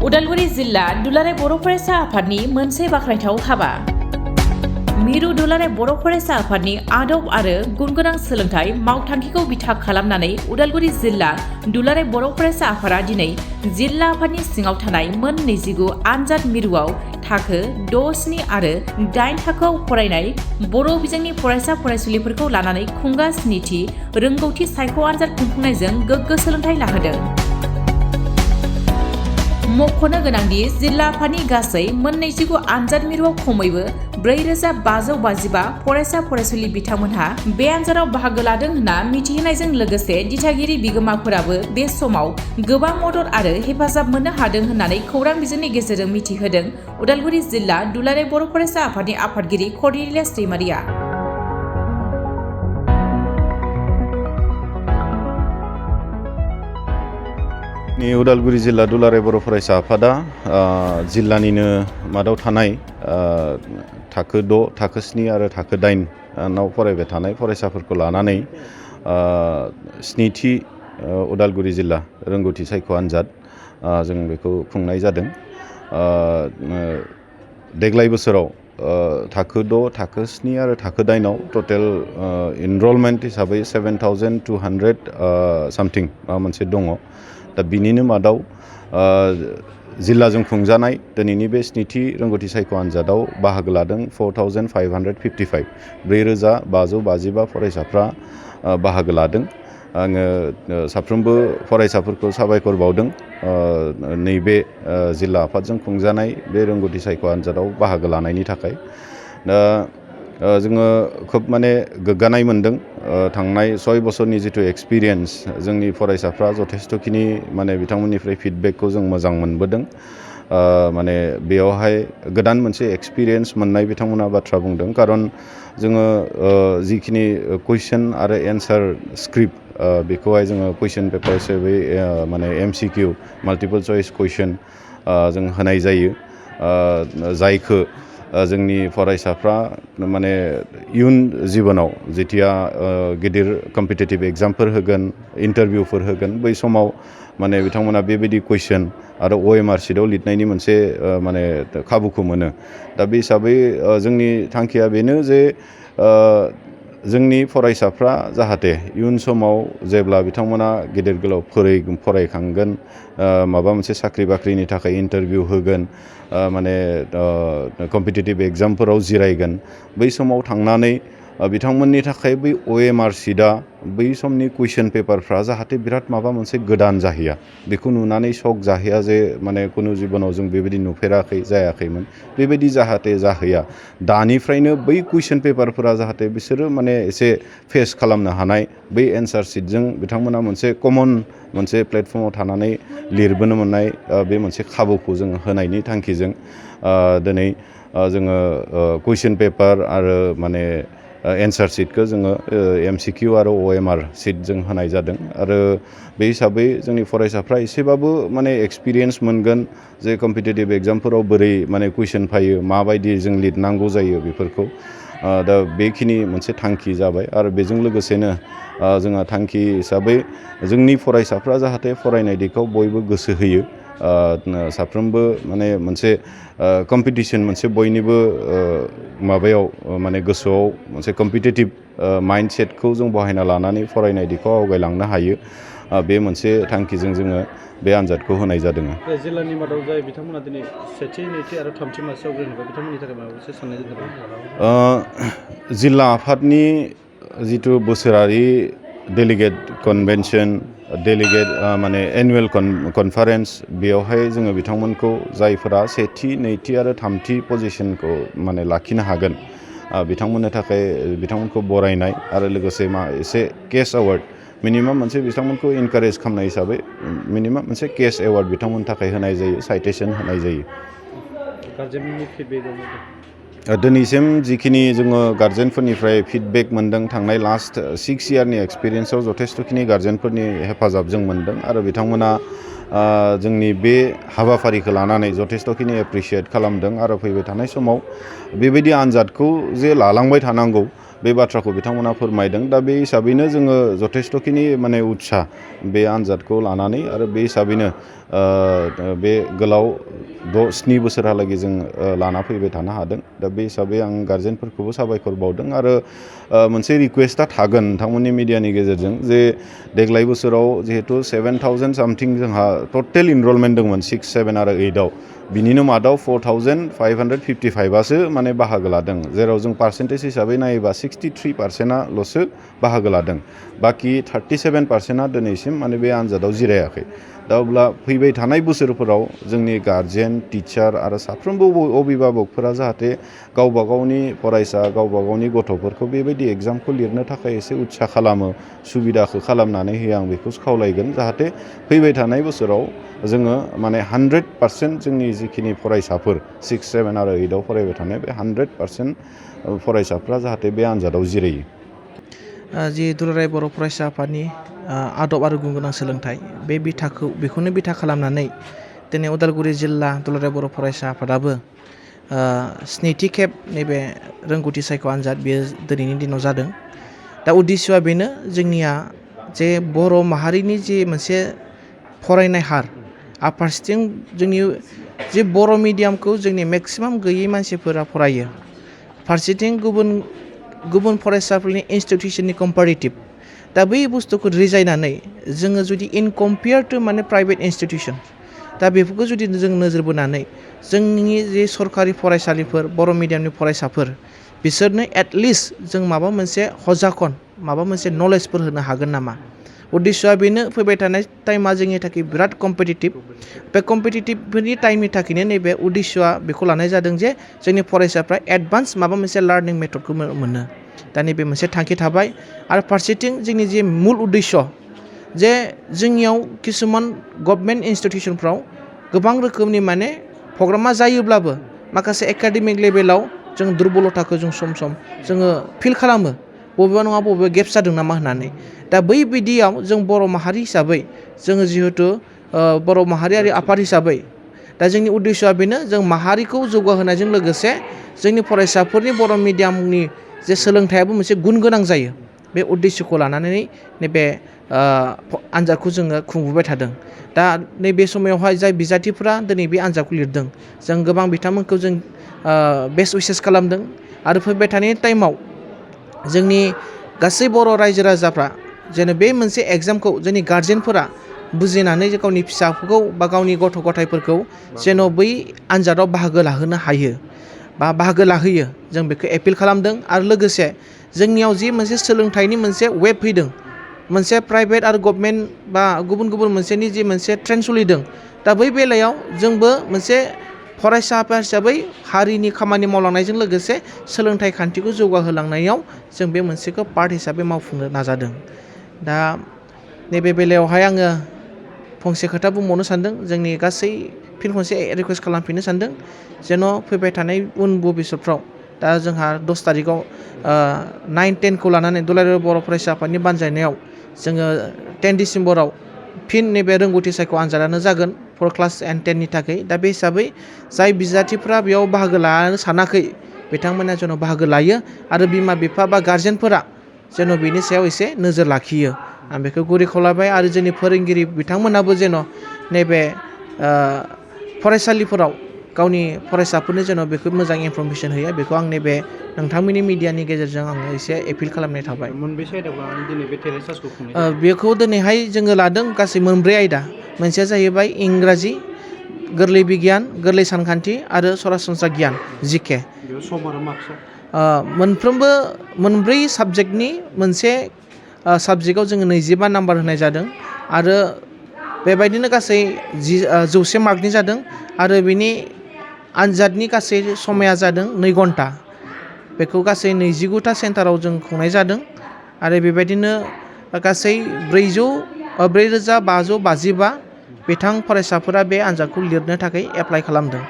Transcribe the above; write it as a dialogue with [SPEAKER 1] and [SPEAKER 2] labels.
[SPEAKER 1] उदालगुरि जिल्ला दुलाराय बर' फरायसा आफादनि मोनसे बाख्नायथाव हाबा। मिरु दुलाराय बर' फरायसा आफादनि आदब आरो गुनगोनां सोलोंथाइ मावथांखिखौ बिथा खालामनानै उदालगुरि जिल्ला दुलाराय बर' फरायसा आफादा दिनै जिल्ला आफादनि सिङाव थानाय मोन 29 आनजाद मिरुआव थाखो 6, 7 आरो 8 थाखोआव फरायनाय बर' बिजोंनि फरायसा फरायसुलिफोरखौ लानानै खुंगा 7थि रोंगौथि सायख' आनजाद खुंफुंनायजों गोग्गो सोलोंथाइ लाहोदों। मख'नो गोनांदि जिल्ला आफादनि गासै मोन 29 आनजाद मिरुआव खमैबो 4555 फरायसा फरायसुलि बिथांमोनहा बे आनजादाव बाहागो लादों होनना मिथिहोनायजों लोगोसे दिथागिरि बिगोमाफोराबो बे समाव गोबां मदद आरो हेफाजाब मोननो हादों होननानै खौरां बिजोंनि गेजेरजों मिथिहोदों उदालगुरि जिल्ला दुलाराय बर' फरायसा आफादनि आफादगिरि कर्नेलियास दैमारिया।
[SPEAKER 2] उदालगुरि जिल्ला दुलाराय बर' फरायसा आफादा जिल्लानिनो मादाव थानाय थाखो 6, थाखो 7 आरो थाखो 8 नाव फरायबाय थानाय फरायसाफोरखौ लानानै 7थि उदालगुरि जिल्ला रोंगौथि सायख' आनजाद जों बेखौ खुंनाय जादों। देग्लाय बोसोराव थाखो 6, थाखो 7 आरो थाखो 8 आव टटेल इनरलमेन्ट हिसाबै 7200 सामथिं मोनसे दङ। दा बिनिनो मादाव जिल्लाजों खुंजानाय दिनैनि बे 7थि रोंगौथि सायख' आनजादाव बाहागो लादों 4555 4555 फरायसाफ्रा बाहागो लादों। आङो साफ्रोमबो फरायसाफोरखौ साबायखर बावदों नैबे जिल्ला आफादजों खुंजानाय बे रोंगौथि सायख' आनजादाव बाहागो लानायनि थाखाय। दा जोङो खोब गोग्गानाय मोनदों। थांनाय 6 बोसोरनि जिथु एक्सपिरियेन्स जोंनि फरायसाफ्रा जथेस्थखिनि बिथांमोननिफ्राय फिडबेकखौ जों मोजां मोनबोदों। बेयावहाय गोदान मोनसे एक्सपिरियेन्स मोननाय बिथांमोना बाथ्रा बुंदों। खारन जोङो जिखिनि कुइसन आरो एन्सार स्क्रिप्ट बेखौहाय जोङो कुइसन पेपार हिसाबै MCQ माल्टिपल चइस कुइसन जों होनाय जायो, जायखौ जोंनि फरायसाफ्रा इयुन जिबनाव जेथिया गिदिर कम्पिटिटिभ एग्जामफोर होगोन, इन्टारभिउफोर होगोन, बै समाव बिथांमोना बेबायदि कुइसन आरो OMR शीटआव लिरनायनि मोनसे खाबुखौ मोनो। दा बे हिसाबै जोंनि थांखिया बेनो जे जोंनि फरायसाफ्रा जाहाथे इयुन समाव जेब्ला बिथांमोना गेदेर गोलाव फरायखांगोन, माबा मोनसे साख्रि बाख्रिनि थाखाय इन्टारभिउ होगोन, कम्पिटिटिभ एग्जामफोराव जिरायगोन, बै समाव थांनानै बिथांमोननि थाखाय बै OMR शीटआ बै समनि कुइसन पेपारफ्रा जाहाथे बिराद माबा मोनसे गोदान जाहैया, बेखौ नुनानै शक जाहैया जे कुनु जिबनाव जों बेबायदि नुफेराखै, जायाखैमोन, बेबायदि जाहाथे जाहैया। दानिफ्रायनो बै कुइसन पेपारफोरा जाहाथे बिसोरो एसे फेस खालामनो हानाय, बै एन्सार शीटजों बिथांमोना मोनसे कमन मोनसे प्लेटफर्माव थानानै लिरबोनो मोननाय बे मोनसे खाबुखौ जों होनायनि थांखिजों दिनै जोङो कुइसन पेपार आरो एन्सार शीटखौ जोङो MCQ आरो OMR शीट जों होनाय जादों। आरो बे हिसाबै जोंनि फरायसाफ्रा एसेबाबो एक्सपिरियेन्स मोनगोन जे कम्पिटिटिभ एग्जामफोराव बोरै कुइसन फैयो, माबायदि जों लिरनांगौ जायो बेफोरखौ। दा बेखिनि मोनसे थांखि जाबाय। आरो बेजों लोगोसेनो जोंहा थांखि हिसाबै जोंनि फरायसाफ्रा जाहाथे फरायनाय दिगाव बयबो गोसो होयो, साफ्रोमबो मोनसे कम्पिटिसन, मोनसे बयनिबो माबायाव गोसोआव मोनसे कम्पिटिटिभ माइन्डसेटखौ जों बाहायना लानानै फरायनाय दिगाव आवगायलांनो हायो, बे मोनसे थांखिजों जोङो बे आनजादखौ होनाय जादों।
[SPEAKER 3] जिल्लानि मादाव जाय बिथांमोना दिनै 7थि, 2थि आरो 3थि मासियाव आवग्रिनो हाबाय, बिथांमोननि थाखाय माबा मोनसे साननाय जादों?
[SPEAKER 2] जिल्ला आफादनि जिथु बोसोरारि delegate convention, delegate annual conference, बेयावहाय जोङो बिथांमोनखौ जायफोरा 7थि, 2थि आरो 3थि पजिशनखौ लाखिनो हागोन, बिथांमोनखौ बरायनाय आरो लोगोसे एसे केश एवार्ड, मिनिमाम मोनसे बिथांमोनखौ इनकारेज खालामनाय हिसाबै मिनिमाम मोनसे केश एवार्ड बिथांमोननि थाखाय होनाय जायो, साइटेसन होनाय जायो। दिनैसिम जिखिनि जोङो गार्जेनफोरनिफ्राय फिडबेक मोनदों, थांनाय लास्ट 6 इयारनि एक्सपिरियेन्सआव जथेस्थखिनि गार्जेनफोरनि हेफाजाब जों मोनदों। आरो बिथांमोना जोंनि बे हाबाफारिखौ लानानै जथेस्थखिनि एप्रिसियेट खालामदों। आरो फैबाय थानाय समाव बेबायदि आनजादखौ जे लालांबाय थानांगौ, बे बाथ्राखौ बिथांमोना फोरमायदों। दा बे हिसाबैनो जोङो जथेस्थ'खिनि माने उत्साह बे आनजादखौ लानानै आरो बे हिसाबैनो बे गोलाव 6-7 बोसोरहालागै जों लाना फैबाय थानो हादों। दा बे हिसाबै आं गार्जेनफोरखौबो साबायखर बावदों आरो मोनसे रिकुवेस्टआ थागोन नोंथांमोननि मिडियानि गेजेरजों जे देग्लाय बोसोराव जिहेतु 7,000 सामथिं जोंहा टटेल इनरलमेन्ट दंमोन 6, 7 आरो 8आव बिनिनो मादाव 4,555आसो माने बाहागो लादों, जेराव जों पार्सेन्टेज हिसाबै नायोबा 63%ल'सो बाहागो लादों। बाखि 37%आ दिनैसिम माने बे आनजादाव जिरायाखै। दा अब्ला फैबाय थानाय बोसोरफोराव जोंनि गार्जेन, टिचार आरो साफ्रोमबो अभिभाबकफोरा जाहाथे गावबा गावनि फरायसा, गावबा गावनि गथ'फोरखौ बेबायदि एग्जामखौ लिरनो थाखाय एसे उत्साह खालामो, सुबिदाखौ खालामनानै होयो। आं बेखौ खावलायगोन जाहाथे फैबाय थानाय बोसोराव जोङो माने 100% जोंनि जिखिनि फरायसाफोर 6, 7 आरो 8आव फरायबाय थानाय बे 100% फरायसाफ्रा जाहाथे बे आनजादाव जिरायो।
[SPEAKER 4] जि दुलाराय बर' फरायसा आफादनि आदब आरो गुन गोनां सोलोंथाइ बे बेखौनो बिथा खालामनानै दिनै उदालगुरि जिल्ला दुलाराय बर' फरायसा आफादाबो 7थि खेब नैबे रोंगौथि सायख' आनजाद बेयो दिनैनि दिनाव जादों। दा उद्देस्यआ बेनो जोंनिया जे बर' माहारिनि जि मोनसे फरायनाय हार फारसेथिं जोंनि जे बर' मिडियामखौ जोंनि मेक्सिमाम गैयै मानसिफोरा फरायो, फारसेथिं गुबुन फरायसाफोरनि इनस्टिटिउसननि कम्पारेटिभ दा बै बुस्थुखौ रिजायनानै जोङो जुदि इन कम्पेयार टु माने प्राइभेट इनस्टिटिउसन दा बेफोरखौ जुदि जों नोजोर बोनानै जोंनि जे सरकारि फरायसालिफोर बर' मिडियामनि फरायसाफोर बिसोरनो एटलिस्ट जों माबा मोनसे हजाखन माबा मोनसे नलेजफोर होनो हागोन नामा। उद्देस्यआ बेनो फैबाय थानाय टाइमा जोंनि थाखाय बिराद कम्पिटिटिभ। बे कम्पिटिटिभनि टाइमनि थाखायनो नैबे उद्देस्यआ बेखौ लानाय जादों जे जोंनि फरायसाफ्रा एडभान्स माबा मोनसे लार्निं मेथडखौ मोनो। दा नैबे मोनसे थांखि थाबाय आरो फारसेथिं जोंनि जे मुल उद्देस्य जे जोंनियाव किसुमान गभर्नमेन्ट इनस्टिटिउसनफ्राव गोबां रोखोमनि माने प्रग्रामा जायोब्लाबो माखासे एकाडेमिक लेभेलाव जों दुरबलथाखौ जों सम सम जोङो फिल खालामो, बबेबा नङा बबेबा गेप्स जादों नामा होननानै। दा बै बिदियाव जों बर' माहारि हिसाबै जोङो जिहेथु बर' माहारियारि आफाद हिसाबै दा जोंनि उद्देस्यआ बेनो जों माहारिखौ जौगाहोनायजों लोगोसे जोंनि फरायसाफोरनि बर' मिडियामनि जे सोलोंथाइयाबो मोनसे गुन गोनां जायो, बे उद्देस्यखौ लानानै नैबे आनजादखौ जोङो खुंबोबाय थादों। दा नैबे समावहाय जाय बिजाथिफोरा दिनै बे आनजादखौ लिरदों जों गोबां बिथांमोनखौ जों बेस्ट उइसेस खालामदों आरो फैबाय थानाय टाइमाव जोंनि गासै बर' रायजो राजाफ्रा जेन बे मोनसे एग्जामखौ जोंनि गार्जेनफोरा बुजिनानै जे गावनि फिसाफोरखौ बा गावनि गथ' गथायफोरखौ जेन' बै आनजादाव बाहागो लाहोनो हायो बा बाहागो लाहोयो जों बेखौ एपिल खालामदों। आरो लोगोसे जोंनियाव जि मोनसे सोलोंथाइनि मोनसे वेब फैदों, मोनसे प्राइभेट आरो गभर्नमेन्ट बा गुबुन गुबुन मोनसेनि जि मोनसे ट्रेन्ड सोलिदों, दा बै बेलायाव जोंबो मोनसे फरायसा आफाद हिसाबै हारिनि खामानि मावलांनायजों लोगोसे सोलोंथाइ खान्थिखौ जौगाहोलांनायाव जों बे मोनसेखौ पार्ट हिसाबै मावफुंनो नाजादों। दा नैबे बेलायावहाय आङो फंसे खोथा बुंबावनो सानदों, जोंनि गासै फिन खनसे रिकुवेस्ट खालामफिननो सानदों जेन' फैबाय थानाय उन भबिसतफ्राव दा जोंहा 10 थारिखआव 9-10खौ लानानै दुलाराय बर' फरायसा आफादनि बानजायनायाव जोङो 10 डिसेम्बराव फिन नैबे रोंगौथि सायख' आनजादानो जागोन फर क्लास 10नि थाखाय। दा बे हिसाबै जाय बिजाथिफ्रा बेयाव बाहागो लानो सानाखै बिथांमोना जेन' बाहागो लायो आरो बिमा बिफा बा गार्जेनफोरा जेन' बेनि सायाव एसे नोजोर लाखियो, आं बेखौ गुरै खावलायबाय। आरो जोंनि फोरोंगिरि बिथांमोनाबो जेन' नैबे फरायसालिफोराव गावनि फरायसाफोरनो जेन' बेखौ मोजां इनफरमेसन होयो, बेखौ आं नैबे नोंथांमोननि मिडियानि गेजेरजों आङो एसे एपिल खालामनाय थाबाय।
[SPEAKER 3] मोनबेसे आयदाखौ लानानै दिनै बे टेलेन्ट सार्चखौ खुंनाय
[SPEAKER 4] बेखौ दिनैहाय जोङो लादों गासै 4 आयदा। मोनसेया जाहैबाय इंराजि, गोरलै बिगियान, गोरलै सानखान्थि आरो सरासनस्रा गियान जिके।
[SPEAKER 3] बेयाव सम आरो मार्कसआ
[SPEAKER 4] मोनफ्रोमबो 4 साबजेक्टनि मोनसे साबजेक्टआव जोङो 25 नाम्बार होनाय जादों आरो बेबायदिनो गासै 100 मार्कनि जादों आरो बिनि आनजादनि गासै समाया जादों 2 घन्टा। बेखौ गासै 29टा सेन्टाराव जों खुंनाय जादों आरो बेबायदिनो गासै 4,555 बिथां फरायसाफोरा बे आनजादखौ लिरनो थाखाय एप्लाइ खालामदों।